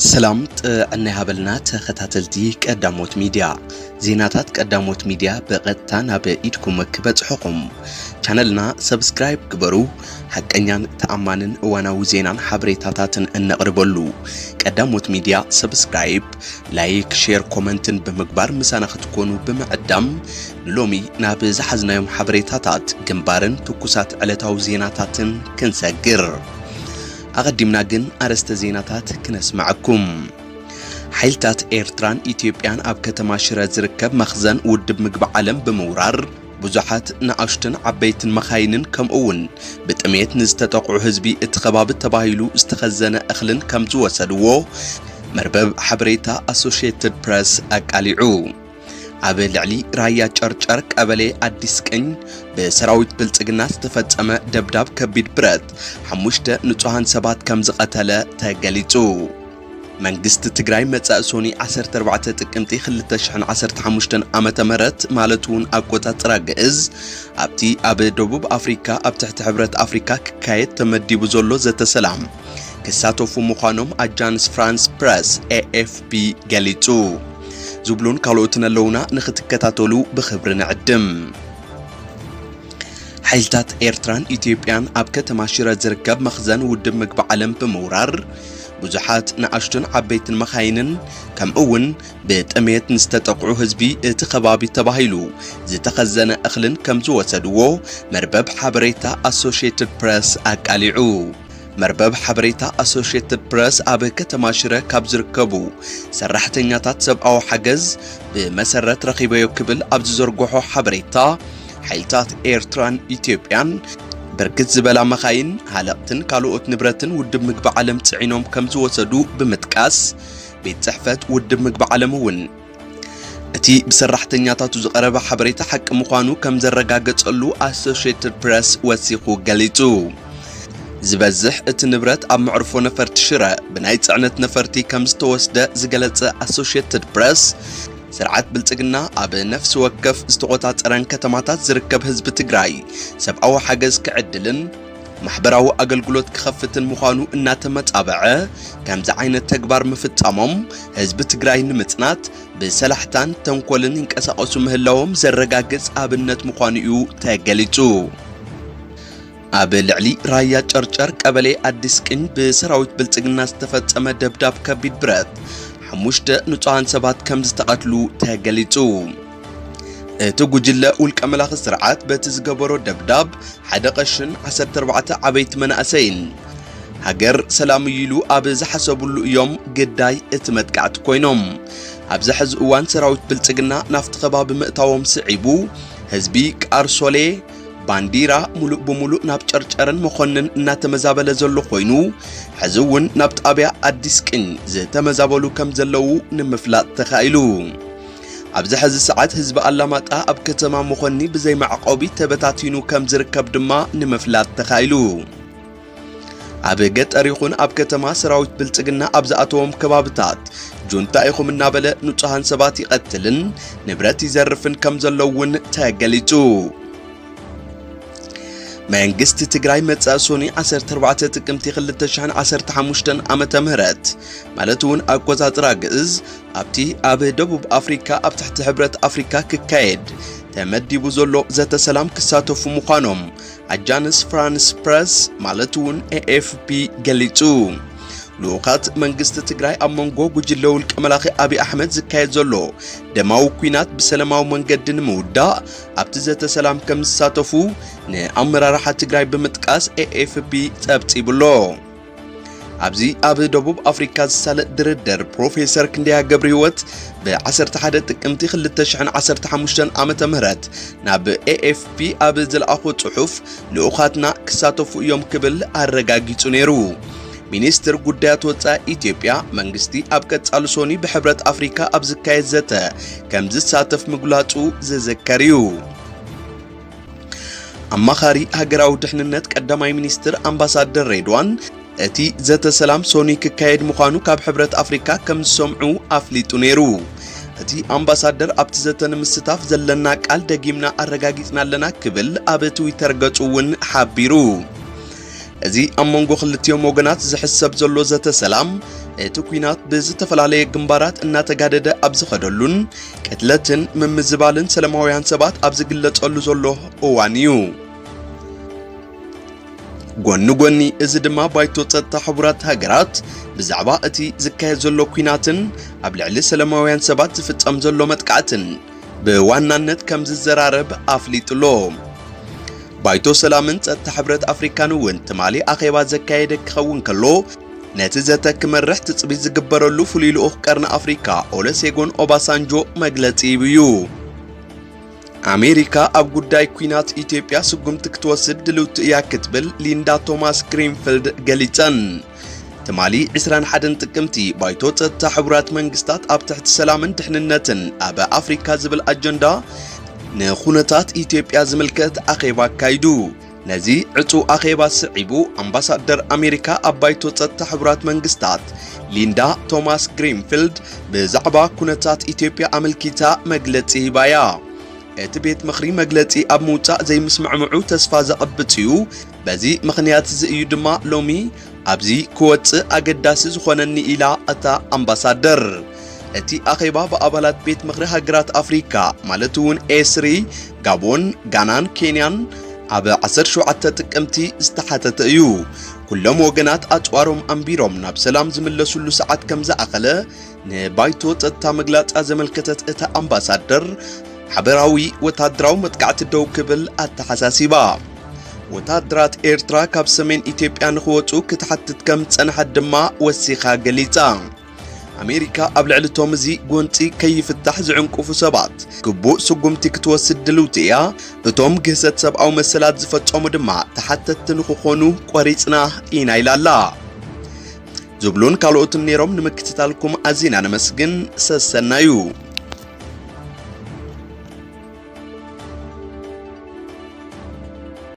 ሰላም ጥዕና ይሃበልና ተኸታተልቲ ቀዳሞት ሚድያ። ዜናታት ቀዳሞት ሚድያ ብቐጥታ ናብ ኢድኩም ክበጽሑኹም ቻነልና ሰብስክራይብ ግበሩ። ሓቀኛን ተኣማንን እዋናዊ ዜናን ሓበሬታታትን እነቕርበሉ ቀዳሞት ሚድያ ሰብስክራይብ፣ ላይክ፣ ሼር፣ ኮመንትን ብምግባር ምሳና ክትኮኑ ብምዕዳም ንሎሚ ናብ ዝሓዝናዮም ሓበሬታታት ግንባርን ትኩሳት ዕለታዊ ዜናታትን ክንሰግር። ኣቐዲምና ግን ኣርእስተ ዜናታት ክነስምዐኩም። ሓይልታት ኤርትራን ኢትዮጵያን ኣብ ከተማ ሽረ ዝርከብ መኽዘን ውድብ ምግቢ ዓለም ብምውራር ብዙሓት ንኣሽቱን ዓበይትን መኻይንን ከምኡ እውን ብጥሜት ንዝተጠቕዑ ህዝቢ እቲ ከባቢ ተባሂሉ ዝተኸዘነ እኽልን ከም ዝወሰድዎ መርበብ ሓበሬታ ኣሶሽየትድ ፕረስ ኣቃሊዑ። ኣብ ልዕሊ ራያ ጨርጨር ቀበሌ ኣዲስ ቅኝ ብሰራዊት ብልጽግና ዝተፈጸመ ደብዳብ ከቢድ ብረት ሓሙሽተ ንጹሃን ሰባት ከም ዝቐተለ ተገሊጹ። መንግስቲ ትግራይ መጻኢ ሶኒ ዓሰርተ ኣርባዕተ ጥቅምቲ ክልተ ሽሕን ዓሰርተ ሓሙሽተን ዓመተ ምህረት ማለት እውን ኣቆጻጽራ ግእዝ ኣብቲ ኣብ ደቡብ ኣፍሪካ ኣብ ትሕቲ ሕብረት ኣፍሪካ ክካየድ ተመዲቡ ዘሎ ዘተ ሰላም ክሳተፉ ምዃኖም ኣጃንስ ፍራንስ ፕረስ ኤ ኤፍ ፒ ገሊጹ። ዝብሉን ካልኦትን ኣለውና ንኽትከታተሉ ብኽብሪ ንዕድም። ሓይልታት ኤርትራን ኢትዮጵያን ኣብ ከተማ ሽረ ዝርከብ መኽዘን ውድብ ምግቢ ዓለም ብምውራር ብዙሓት ንኣሽቱን ዓበይትን መኻይንን ከምኡ እውን ብጥሜት ንዝተጠቕዑ ህዝቢ እቲ ከባቢ ተባሂሉ ዝተኸዘነ እኽልን ከም ዝወሰድዎ መርበብ ሓበሬታ ኣሶሽየትድ ፕረስ ኣቃሊዑ። መርበብ ሓበሬታ ኣሶሽየትድ ፕረስ ኣብ ከተማ ሽረ ካብ ዝርከቡ ሰራሕተኛታት ሰብኣዊ ሓገዝ ብመሰረት ረኺበዮ ክብል ኣብ ዝዘርግሖ ሓበሬታ፣ ሓይልታት ኤርትራን ኢትዮጵያን ብርክት ዝበላ መኻይን፣ ሃለቕትን ካልኦት ንብረትን ውድብ ምግቢ ዓለም ጽዒኖም ከም ዝወሰዱ ብምጥቃስ፣ ቤት ጽሕፈት ውድብ ምግቢ ዓለም እውን እቲ ብሰራሕተኛታቱ ዝቐረበ ሓበሬታ ሓቂ ምዃኑ ከም ዘረጋገጸሉ ኣሶሽየትድ ፕረስ ወሲኹ ገሊጹ። ዝበዝሕ እቲ ንብረት ኣብ መዕርፎ ነፈርቲ ሽረ ብናይ ጽዕነት ነፈርቲ ከም ዝተወስደ ዝገለጸ ኣሶሽየትድ ፕረስ፣ ስርዓት ብልጽግና ኣብ ነፍሲ ወከፍ ዝተቖጻጸረን ከተማታት ዝርከብ ህዝቢ ትግራይ ሰብኣዊ ሓገዝ ክዕድልን ማሕበራዊ ኣገልግሎት ክኸፍትን ምዃኑ እናተመጻበዐ፣ ከምዚ ዓይነት ተግባር ምፍጻሞም ህዝቢ ትግራይ ንምጽናት ብሰላሕታን ተንኮልን ይንቀሳቐሱ ምህላዎም ዘረጋግጽ ኣብነት ምዃኑ እዩ ተገሊጹ። ኣብ ልዕሊ ራያ ጨርጨር ቀበሌ ኣዲስ ቅኝ ብሰራዊት ብልጽግና ዝተፈጸመ ደብዳብ ከቢድ ብረት ሓሙሽተ ንጹሃን ሰባት ከም ዝተቐትሉ ተገሊጹ። እቲ ጉጅለ ውልቀ መላኺ ስርዓት በቲ ዝገበሮ ደብዳብ ሓደ ቀሽን ዓሰርተ ኣርባዕተ ዓበይቲ መናእሰይን ሃገር ሰላም እዩ ኢሉ ኣብ ዝሓሰብሉ እዮም ግዳይ እቲ መጥቃዕቲ ኮይኖም። ኣብዚ ሕዚ እዋን ሰራዊት ብልጽግና ናብቲ ከባቢ ምእታዎም ስዒቡ ህዝቢ ቃርሶሌ ባንዲራ ሙሉእ ብሙሉእ ናብ ጨርጨርን መኾንን እናተመዛበለ ዘሎ ኮይኑ፣ ሕዚ እውን ናብ ጣብያ ኣዲስ ቅኝ ዝተመዛበሉ ከም ዘለዉ ንምፍላጥ ተኻኢሉ። ኣብዚ ሕዚ ሰዓት ህዝቢ ኣላማጣ ኣብ ከተማ መኾኒ ብዘይ መዕቆቢ ተበታቲኑ ከም ዝርከብ ድማ ንምፍላጥ ተኻኢሉ። ኣብ ገጠር ይኹን ኣብ ከተማ ሰራዊት ብልጽግና ኣብ ዝኣተዎም ከባብታት ጁንታ ኢኹም እናበለ ንጹሃን ሰባት ይቐትልን ንብረት ይዘርፍን ከም ዘሎ እውን ተገሊጹ። መንግስቲ ትግራይ መጻኢ ሶኒ ዓሰርተ ኣርባዕተ ጥቅምቲ ክልተ ሽሕን ዓሰርተ ሓሙሽተን ዓመተ ምህረት ማለት እውን ኣቆጻጽራ ግእዝ ኣብቲ ኣብ ደቡብ ኣፍሪካ ኣብ ትሕቲ ሕብረት ኣፍሪካ ክካየድ ተመዲቡ ዘሎ ዘተ ሰላም ክሳተፉ ምዃኖም ኣጃንስ ፍራንስ ፕረስ ማለት እውን ኤ ኤፍ ፒ ገሊጹ። ልኡኻት መንግስቲ ትግራይ ኣብ መንጎ ጉጅለ ውልቀ መላኺ ኣብይ ኣሕመድ ዝካየድ ዘሎ ደማዊ ኲናት ብሰላማዊ መንገዲ ንምውዳእ ኣብቲ ዘተ ሰላም ከም ዝሳተፉ ንኣመራርሓ ትግራይ ብምጥቃስ ኤ ኤፍ ፒ ጸብጺቡሎ። ኣብዚ ኣብ ደቡብ ኣፍሪካ ዝሳለጥ ድርድር ፕሮፌሰር ክንደያ ገብረህይወት ብ ዓሰርተ ሓደ ጥቅምቲ ክልተ ሽሕን ዓሰርተ ሓሙሽተን ዓመተ ምህረት ናብ ኤ ኤፍ ፒ ኣብ ዝለኣኾ ጽሑፍ ልኡኻትና ክሳተፉ እዮም ክብል ኣረጋጊጹ ነይሩ። ሚኒስትር ጉዳያት ወጻኢ ኢትዮጵያ መንግስቲ ኣብ ቀጻሊ ሶኒ ብሕብረት ኣፍሪካ ኣብ ዝካየድ ዘተ ከም ዝሳተፍ ምግላጹ ዝዝከር እዩ። ኣማኻሪ ሃገራዊ ድሕንነት ቀዳማይ ሚኒስትር ኣምባሳደር ሬድዋን እቲ ዘተ ሰላም ሶኒ ክካየድ ምዃኑ ካብ ሕብረት ኣፍሪካ ከም ዝሰምዑ ኣፍሊጡ ነይሩ። እቲ ኣምባሳደር ኣብቲ ዘተ ንምስታፍ ዘለና ቃል ደጊምና ኣረጋጊጽና ኣለና ክብል ኣብ ትዊተር ገጹ እውን ሓቢሩ። እዚ ኣብ መንጎ ክልቲኦም ወገናት ዝሕሰብ ዘሎ ዘተ ሰላም እቲ ኲናት ብዝተፈላለየ ግንባራት እናተጋደደ ኣብ ዝኸደሉን ቅትለትን ምምዝባልን ሰላማውያን ሰባት ኣብ ዝግለጸሉ ዘሎ እዋን እዩ። ጎኒ ጎኒ እዚ ድማ፣ ባይቶ ጸጥታ ሕቡራት ሃገራት ብዛዕባ እቲ ዝካየድ ዘሎ ኲናትን ኣብ ልዕሊ ሰላማውያን ሰባት ዝፍጸም ዘሎ መጥቃዕትን ብዋናነት ከም ዝዘራረብ ኣፍሊጡ ኣሎ። ባይቶ ሰላምን ጸጥታ ሕብረት ኣፍሪካን እውን ትማሊ ኣኼባ ዘካየደ ክኸውን ከሎ፣ ነቲ ዘተ ክመርሕ ትጽቢት ዝግበረሉ ፍሉይ ልኡኽ ቀርኒ ኣፍሪካ ኦለሴጎን ኦባሳንጆ መግለጺ ሂቡ እዩ። ኣሜሪካ ኣብ ጉዳይ ኲናት ኢትዮጵያ ስጉምቲ ክትወስድ ድልውቲ እያ ክትብል ሊንዳ ቶማስ ግሪንፊልድ ገሊጸን። ትማሊ ዕስራን ሓደን ጥቅምቲ፣ ባይቶ ጸጥታ ሕቡራት መንግስታት ኣብ ትሕቲ ሰላምን ድሕንነትን ኣብ ኣፍሪካ ዝብል ኣጀንዳ ንኹነታት ኢትዮጵያ ዝምልከት ኣኼባ ኣካይዱ። ነዚ ዕጹው ኣኼባ ስዒቡ፣ ኣምባሳደር ኣሜሪካ ኣብ ባይቶ ጸጥታ ሕቡራት መንግስታት ሊንዳ ቶማስ ግሪንፊልድ ብዛዕባ ኩነታት ኢትዮጵያ ኣመልኪታ መግለጺ ሂባ እያ። እቲ ቤት ምኽሪ መግለጺ ኣብ ምውጻእ ዘይምስምዕምዑ ተስፋ ዘቐብጽ እዩ። በዚ ምኽንያት እዚ እዩ ድማ ሎሚ ኣብዚ ክወጽእ ኣገዳሲ ዝኾነኒ፣ ኢላ እታ ኣምባሳደር። እቲ ኣኼባ ብኣባላት ቤት ምኽሪ ሃገራት ኣፍሪካ፣ ማለት እውን ኤስሪ፣ ጋቦን፣ ጋናን ኬንያን ኣብ ዓሰርተ ሸውዓተ ጥቅምቲ ዝተሓተተ እዩ። ኩሎም ወገናት ኣጽዋሮም ኣንቢሮም ናብ ሰላም ዝምለሱሉ ሰዓት ከም ዝኣኸለ ንባይቶ ጸጥታ መግላጻ ዘመልከተት እታ ኣምባሳደር፣ ሓበራዊ ወታደራዊ መጥቃዕቲ ደው ክብል ኣተሓሳሲባ። ወታደራት ኤርትራ ካብ ሰሜን ኢትዮጵያ ንኽወጹ ክትሓትት ከም ዝጸንሐት ድማ ወሲኻ ገሊጻ። ኣሜሪካ ኣብ ልዕሊ እቶም እዚ ጎንጺ ከይፍታሕ ዝዕንቅፉ ሰባት ግቡእ ስጉምቲ ክትወስድ ድልውቲ እያ፣ እቶም ግህሰት ሰብኣዊ መሰላት ዝፈጸሙ ድማ ተሓተትቲ ንኽኾኑ ቆሪጽና ኢና ኢላ ኣላ። ዝብሉን ካልኦትን ነይሮም። ንምክትታልኩም ኣዚና ነመስግን። ሰሰናዩ።